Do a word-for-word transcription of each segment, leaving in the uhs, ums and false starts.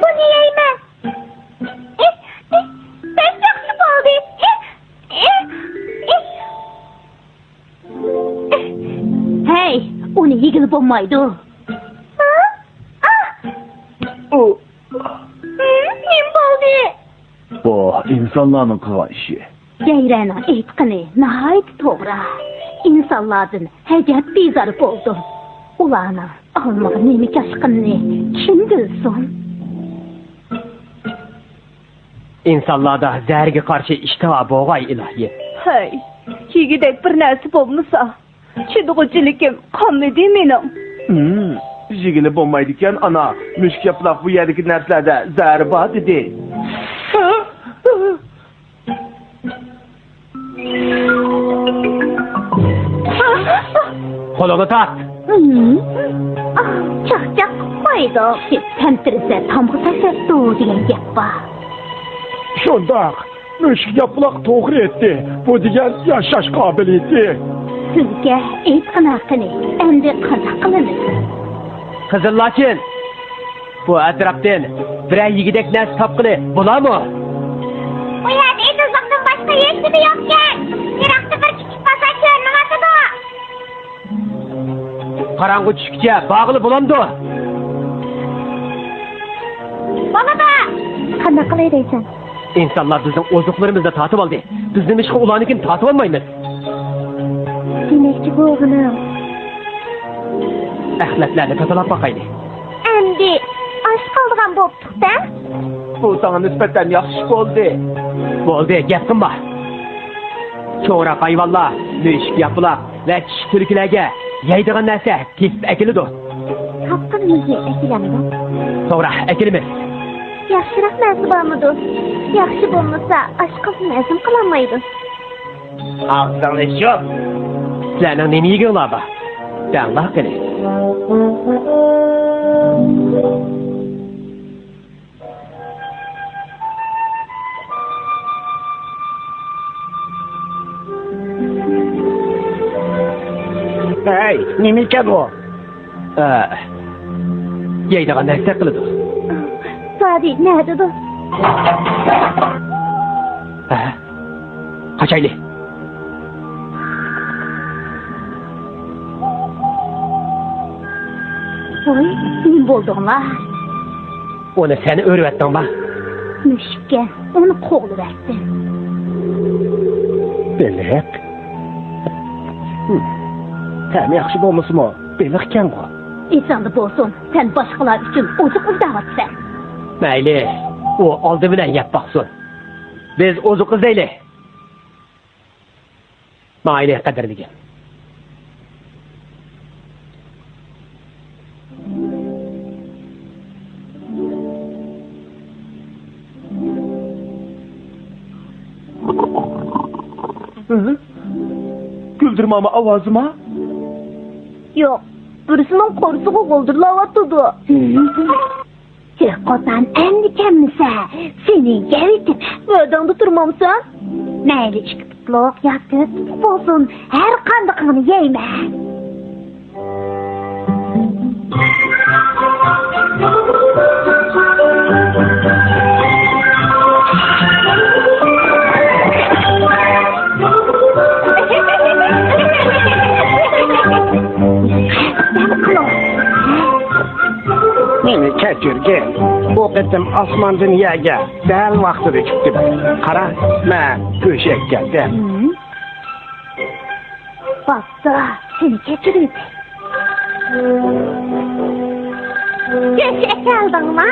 بۇنى يەيمەن. بەك ياخشى بولدى. ھەي، ئۇنى يېگىلى بولمايدۇ. ئۇ نېمە بولدى؟ بۇ ئىنسانلارنىڭ قىلغان ئىشى. جەيرەننىڭ ئېيتقىنى ناھايىتى توغرا. ئىنسانلاردىن ئەجەب بىزار بولدۇم. ئۇلارنىڭ ئالمىغا نېمە چاچقىنىنى كىم بىلسۇن؟ ئىنسانلاردا زەھەرگە قارشى ئىشتىھا بولغاي، ئىلاھىم. ھەي، يېگۈدەك بىر نەرسە بولمىسا، چىدىغۇچىلىكىم قالمىدى مېنىڭ. ھىم، يېگىلى بولمايدىكەن، ئانا. مۈشۈك ياپىلاق بۇ يەردىكى نەرسىلەردە زەھەر بار دېدى. قولۇڭنى تارت. ھىم. ئاھ، چاقچاق قويدۇق. تەمتىرىسە تامغا تاشلاپتۇ دېگەن گەپ بار. شۇنداق. مۈشۈك ياپىلاق توغرا ئېيتتى. بۇ دېگەن ياشاش قابىلىيىتى. سىزگە ئېيتقىنى ھەققىنى ئەمدى قانداق قىلىمىز؟ قىزىل لاچىن، بۇ ئەتراپتىن بىرەر يېگۈدەك نەرسە تاپقىلى بولامۇ؟ بۇ يەردە ئېتىزلىقتىن باشقا ھېچنېمە يوقكەن. يىراقتا بىر كىچىك بازار كۆرۈنۈۋاتىدۇ. قاراڭغۇ چۈشكىچە بارغىلى بولامدۇ؟ بولىدۇ. قانداق قىلاي دەيسەن؟ ئىنسانلار بىزنىڭ ئوزۇقلىرىمىزنى تارتىۋالدى. بىز نېمىشقا ئۇلارنىڭكىنى تارتىۋالمايمىز؟ دېمەكچى بولغىنىم. ئەخلەتلەرنى تازىلاپ باقايلى. ئەمدى ئاچ قالىدىغان بوپتۇق-دە. بۇ ساڭا نىسبەتەن ياخشى ئىش بولدى. بولدى، گەپ قىلما. چوڭراق ھايۋانلار، مۈشۈك ياپىلاق ۋە چىشى تۈلكىلەرگە يەيدىغان نەرسە تېپىپ ئەكېلىدۇ. تاپقىنىمىزنى ئەكېلەمدۇ؟ توغرا، ئەكېلىمىز. ياخشىراق نەرسە بارمىدۇ؟ ياخشى بولمىسا، ئاشقازىنى ھەزىم قىلالمايدۇ. ئاغزىڭنى يۇم! سىلەرنىڭ نېمە يېگۈڭلار بار؟ دەڭلار قېنى. ھەي، نېمە ئىكەن ئۇ؟ ئە، يەيدىغان نەرسە قىلىدۇ. سادى نەدىدۇ؟ ھە؟ قاچايلى. ۋاي، نېمە بولدۇڭلار؟ ئۇنى سەن ئۆرۈۋەتتىڭما؟ مۈشۈككەن، ئۇنى قوغلىۋەتتىم. بېلىق؟ ھىم. تەمى ياخشى بولمىسىمۇ، بېلىقكەنغۇ. ئېسىڭدە بولسۇن، سەن باشقىلار ئۈچۈن ئوزۇق ئىزدەۋاتىسەن. مەيلى، ئۇ ئالدى بىلەن يەپ باقسۇن. بىز ئوزۇق ئىزدەيلى. ماڭايلى، قەدىرلىگەن. ھە؟ گۈلدۈرماما ئاۋازىما؟ ياق، بىرسىنىڭ قورسىقى غۇلدۇرلاۋاتىدۇ. ھە؟ ھېلىقى قوتان ئەمدى كەلمىسە، سېنى يەۋېتىمەن. ۋەدەڭدە تۇرمامسەن؟ مەيلى، ئىككى پۇتلۇق ياكى تۆت پۇتلۇق بولسۇن، ھەر قاندىقىڭنى يەيمەن. مېنى كەچۈرگىن. بۇ قېتىم ئاسماندىن يەرگە دەل ۋاقتىدا چۈشتۈم. قارا، مەن گۆش ئەكەلدىم. بوپتۇ، سېنى كەچۈرۈۋېتەي. گۆش ئەكەلدىڭما؟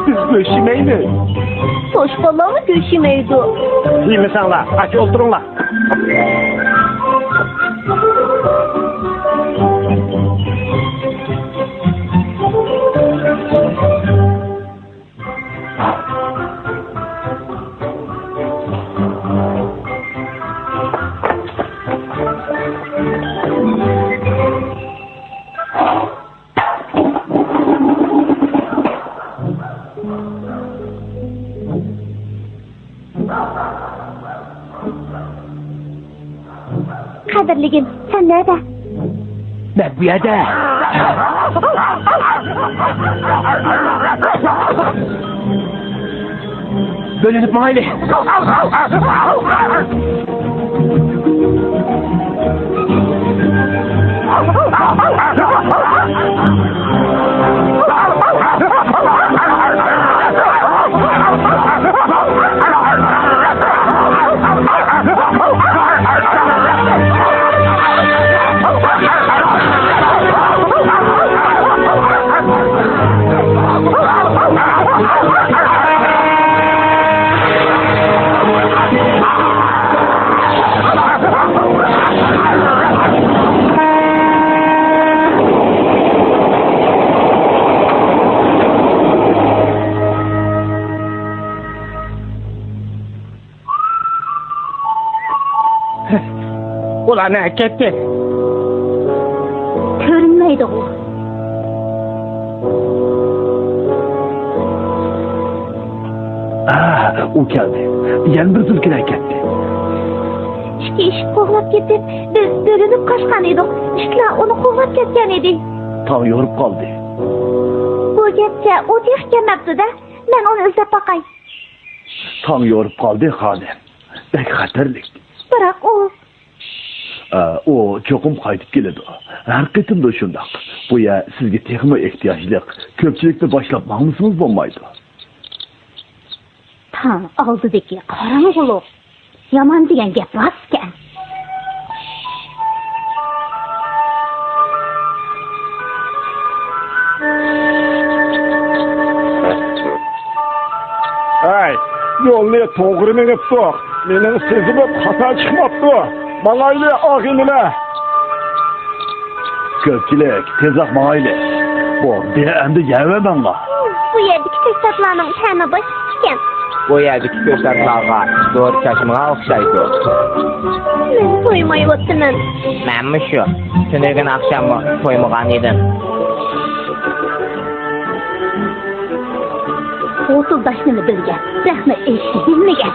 بىز گۆش يېمەيمىز. توشقانلارمۇ گۆش يېمەيدۇ. يېمىسەڭلار، ئاچ ئولتۇرۇڭلار. قەدىرلىگىن، سەن نەدە؟ مەن بۇ يەردە. بۆلۈنۈپ ماڭايلى. ئۇلار نەگە كەتتى؟ كۆرۈنمەيدىغۇ. ئا، ئۇ كەلدى. يەنە بىر تۈلكىلەر كەتتى. ئىككى ئىشىك قوغلاپ كېتىپ، بىز بۆلۈنۈپ قاچقان ئىدۇق. ئىتلار ئۇنى قوغلاپ كەتكەن ئىدى. تاڭ يورۇپ قالدى. بۇ گەپچە ئۇ تېخى كەلمەپتۇ-دە. مەن ئۇنى ئىزدەپ باقاي. تاڭ يورۇپ قالدى، خانىم. بەك خەتەرلىك. بىراق ئۇ. ئە، ئۇ چوقۇم قايتىپ كېلىدۇ. ھەر قېتىمدا شۇنداق. بۇ يەر سىزگە تېخىمۇ ئېھتىياجلىق. كۆپچىلىكنى باشلاپ ماڭمىسىڭىز بولمايدۇ. تاڭ ئالدىدىكى قاراڭغۇلۇق. يامان دېگەن گەپ راستكەن. ھەي، يولنى توغرا مېڭىپتۇق. مېنىڭ سېزىمىم خاتا چىقماپتۇ. ماڭايلى، ئاغىنىلەر. كۆپچىلىك، تېزراق ماڭايلى. بولدى، ئەمدى يەۋەرمەڭلار. بۇ يەردىكى كۆكتاتلارنىڭ تەمى باشقىچە ئىكەن. بۇ يەردىكى كۆكتاتلارغا دورا چاچمىغان ئوخشايدۇ. مەن تويمايۋاتىمەن. مەنمۇ شۇ. تۈنۈگۈن ئاخشاممۇ تويمىغان ئىدىم. غۇسۇلداشنىمۇ بىلگەن، رەخنە ئېيتىشنى بىلمىگەن.